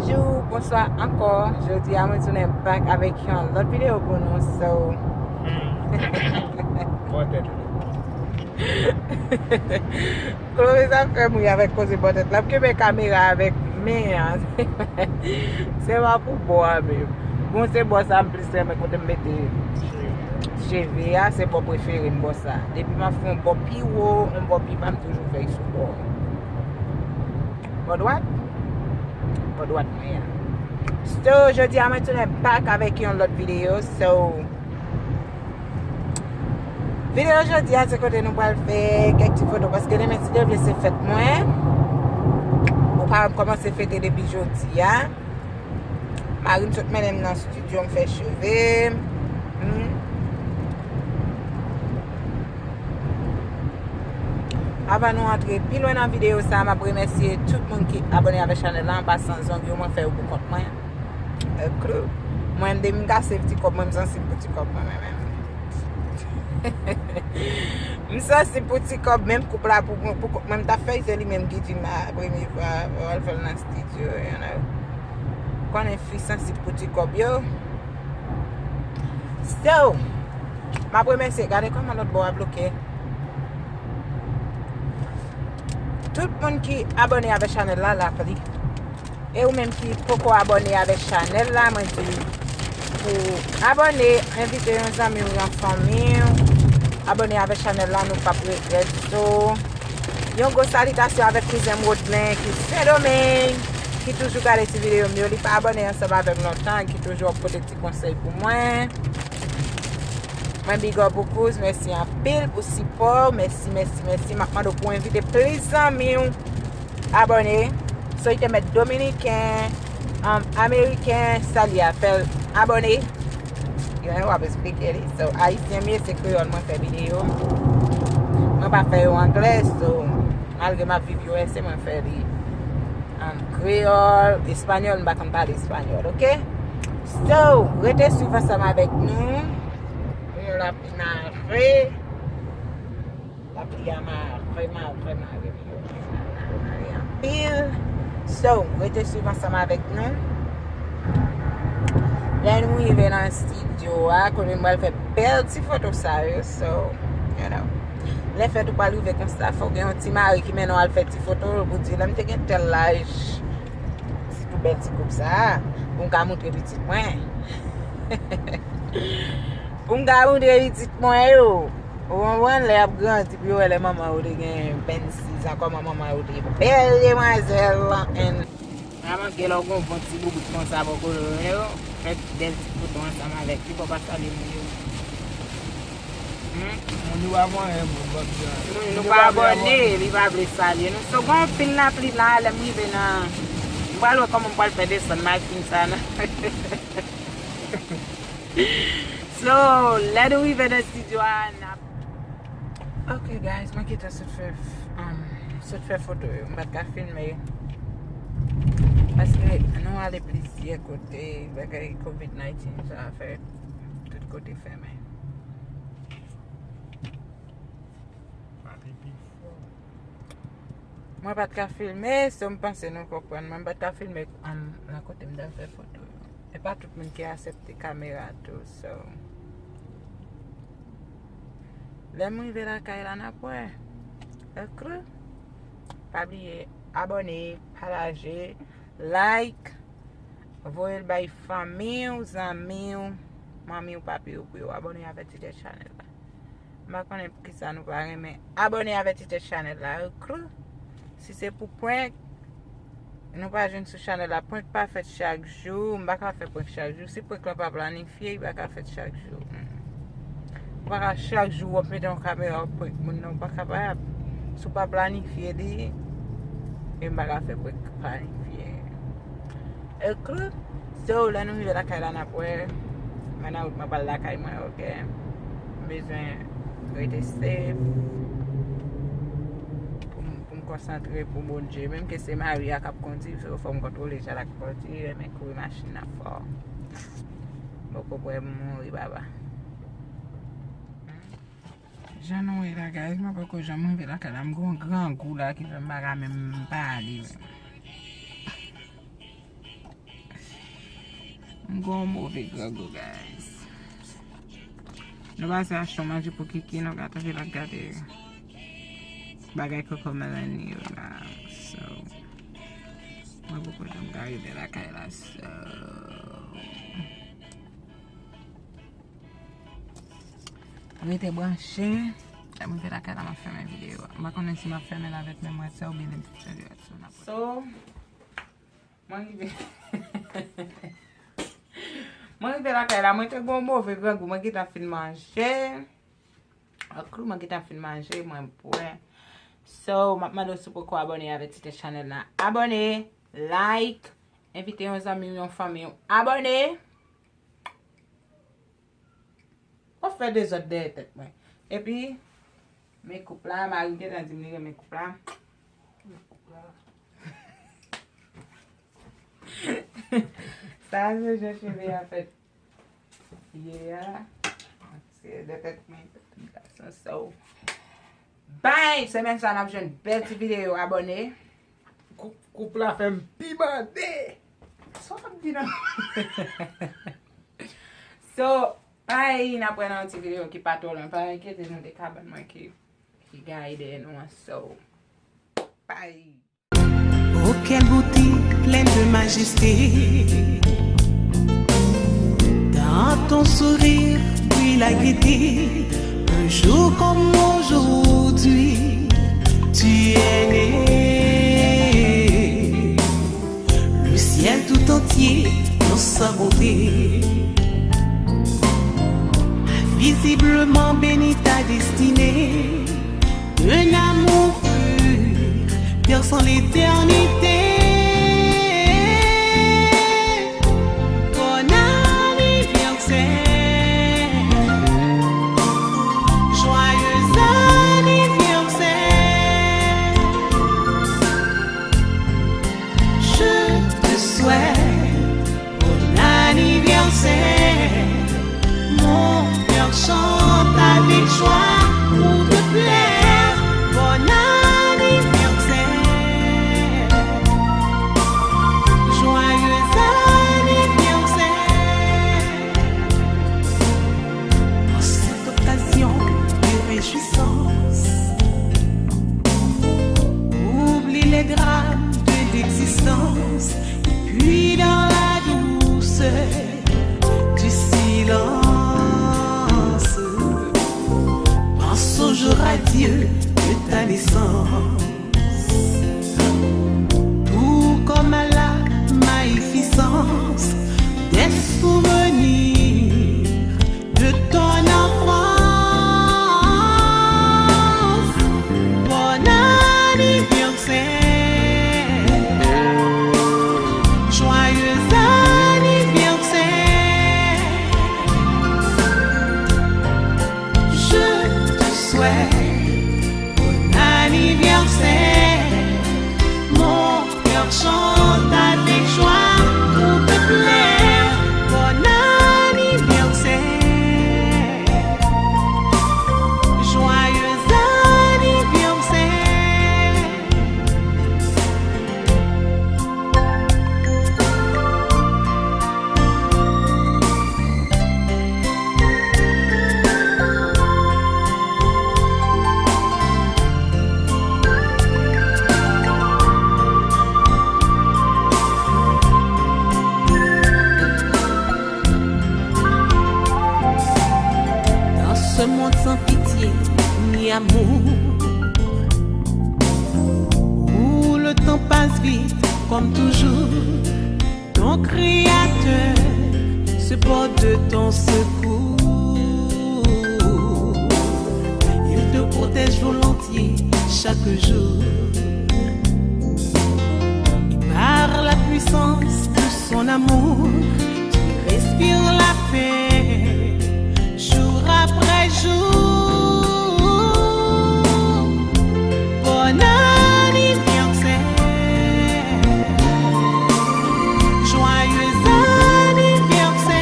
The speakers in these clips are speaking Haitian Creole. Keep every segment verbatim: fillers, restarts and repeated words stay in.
Bonjou, bonswa ankò. Jodi a mwen tounen back avèk yon lòt videyo pou nou. So, Bòtèt. Chloé sa fè m ri avèk koze bòtèt la. M kenbe kamera avèk men an. Se pa pou bò a menm. Bon, se bò sa m plis renmen kote m mete cheve a, se bò prefere m bò sa. Depi m ap fè yon bò pi wo, yon bò pi ba, m toujou fè l sou bò. Bò dwat? Bò dwat mwen an. So, jodi a mwen tounen back avèk yon lòt videyo. So, videyo jodi a se kote nou pral fè kèk ti foto paske demen si Dye vle se fèt mwen. Ou pa kòmanse fete depi jodi a. Mari m sot mennen m nan estidyo m fè cheve m. Hmm. Avan nou antre pi lwen nan videyo sa, m ap remèsye tout moun ki abòne avèk chanèl la. An pasan, zong yo mwen fè yo pou kont mwen. Mwen, m de m ka save ti kòb mwen, m sansib pou ti kòb mwen menm. M sansib pou ti kòb, menm koup la pou, pou kont mwen, m t ap fè se li menm ki di m a premye fwa, al fè l nan estidyo, you know. Konnen fi sansib pou ti kòb yo. So, m ap remèsye, gade kòman lòt bò a bloke. Tout moun ki abòne avèk chanèl la, lapli. E ou menm ki poko abòne avèk chanèl la, mwen di pou abòne, envite yon zanmi w, yon fanmi w. Abòne avèk chanèl la, nou p ap regrèt. So, yon gwo salitasyon avèk kouzen m Rodlen ki Sendomeng, ki toujou gade ti videyo m yo. Li pa abòne ansanm avè m lontan, ki toujou ap pote ti konsèy pou mwen. Mwen big up ou kouz, mèsi anpil pou sipò w. Mèsi, mèsi, mèsi. M ap mande w pou envite plis zanmi w abòne. So, li te mèt dominiken, um, ameriken, sa li a fè l abòne. Yo, w ap eksplike li. So, ayisyen m ye, se kreyòl mwen fè videyo. Mwen pa fè yo anglè, so, malgre m ap viv U S A, mwen fè li, um, kreyòl, espanyòl, m pa konn pale espanyòl, oke? So, rete swiv ansanm avèk nou. Pou yon lapli mare. Lapli a mare, mare, mare, mare, mare anpil. So, rete swiv ansanm avèk nou. Lè nou rive nan estidyo a, kote nou pral fè bèl ti foto sa yo. So, you know. Lè fèt ou pral rive konsa, fò w gen yon ti mari ki mennen w al fè ti foto pou di, lè m te gen tèl laj, sitou bèl ti koup sa a, pou m ka montre pitit mwen. Pou m ka montre pitit mwen yo. Ou konprann? Lè y ap grandi, pou yo wè lè manman yo te gen vennsis an, kòman manman yo te bèl demwazèl. And vrèman, gen lè w gon bon ti boubout konsa bò kote w, fè bèl ti foto ansanm avèk li, fò w pa salye moun yo. Hmm? Moun yo pa mwen, moun bòt yo. Moun nou pa abòne, li pa vle salye nou. So, gon anpil lapli la, lè m rive nan, m pral wè kòman m pral fè desann machin sa nan. So, lè nou rive nan estidyo a, n ap. Ok, guys, mwen kite sot fè, um, sot fè foto yo. M pa t ka filme. Paske nou ale plizyè kote, bagay covid nineteen sa fè tout kote fèmen. Pale pi fò. Mwen pa t ka filme, so m panse nou konprann. Mwen pa t ka filme, um, nan kote m t ap fè foto yo. E pa tout moun ki aksepte kamera tou, so. Lè m rive lakay la, n ap wè. Ekri. Pa bliye abòne, pataje, like, voye l bay fanmi w, zanmi w, manmi w, papi w pou yo abòne avèk Titè Channel la. M pa konnen poukisa nou pa renmen abòne avèk Titè Channel la, ekri. Si se pou prank, nou pa jwenn sou chanèl la. Prank pa fèt chak jou. M pa ka fè prank chak jou. Si prank lan pa planifye, li pa ka fèt chak jou. Hmm. Ou pa ka chak jou w ap mete yon kamera w ap prank moun nan. Ou pa kapab. Si w pa planifye li, e m pa ka fè prank planifye. Ekri. So, lè nou rive lakay la, n ap wè. Mwen nan wout, mwen pral lakay mwen, oke? M bezwen rete safe. Pou m, pou m konsantre pou Bondye. Menm ke se mari a k ap kondi, so fò m kontwole jan l ap kondi, renmen kouri machin nan fò. Poko pwè m mouri, baba. Jan nou ye la, guys, mwen poko janm rive lakay la, m gon grangou la ki fè m pa ka menm pale. Bon, move grangou, guys. Nou pase achte yon manje pou Kiki, nou gade vin ap gade bagay Cocomelon yo la. So, mwen poko janm ka rive lakay la, so. Rete branche. Lè m rive lakay la, m ap fèmen videyo a. M pa konnen si m ap fèmen l avèk menm rad sa oubyen lè m fin fè l yo. So, n ap So, mwen rive. Mwen rive lakay la, mwen te gon move grangou, mwen gentan fin manje. Ak klou, mwen gentan fin manje, mwen bwè. So, m ap mande w si w poko abòne, avèti tèt chanèl la. Abòne, like, envite yon zanmi w, yon fanmi w. Abòne! W ap fè dezòd dèyè tèt mwen. Epi, men koup la, mari m gentan di m li renmen koup la. Men koup la. Sa se jan cheve a fèt ye a. Se de tèt mwen, gason, so. Bay! Semèn sa, n ap jwenn bèl ti videyo, abòne. Koup, koup la fè m pi bande. Sa w ap di non? So, bay, n ap wè nan yon ti videyo ki pa twò lwen. Pa enkyete nou de kabann mwen ki, ki gaye dèyè nou an. So, bay. Oh, quelle beauté pleine de majesté, dans ton sourire brille la gaieté, un jour comme aujourd'hui, tu es né. Le ciel tout entier danse sa bonté. Visiblement béni ta destinée. Un amour pur, perçant l'éternité. Bon anniversaire, joyeux anniversaire. Je te souhaite bon anniversaire, mon cœur chante avec joie pour te plaire. Bon anniversaire, joyeux anniversaire. En cette occasion de réjouissance, oublie les drames de l'existence, et puis dans la douceur du silence, pense au jour radieux de ta naissance, tout comme à la magnificence des souvenirs de ton enfance. Bon anniversaire, joyeux anniversaire. Je te souhaite bon anniversaire. Mon cœur chante avec joie pour te plaire. Bon anniversaire, joyeux anniversaire. Dans ce monde sans pitié ni amour, où le temps passe vite comme toujours, ton Créateur se porte de ton secours. Il te protège volontiers chaque jour. Et par la puissance de son amour, tu respires la paix jour après jour. Bon anniversaire, joyeux anniversaire.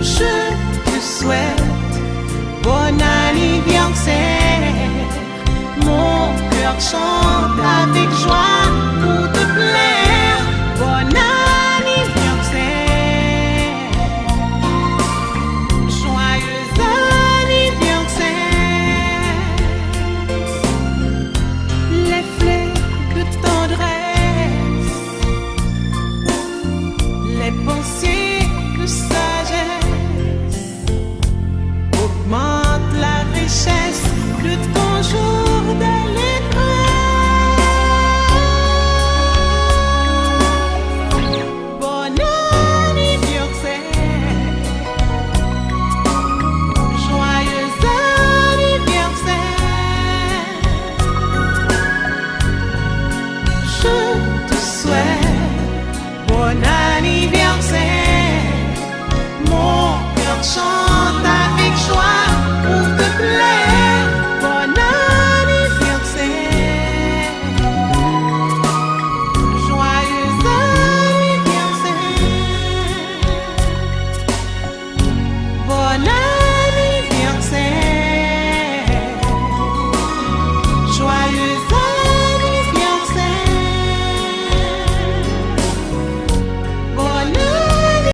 Je te souhaite bon anniversaire. Mon cœur chante avec joie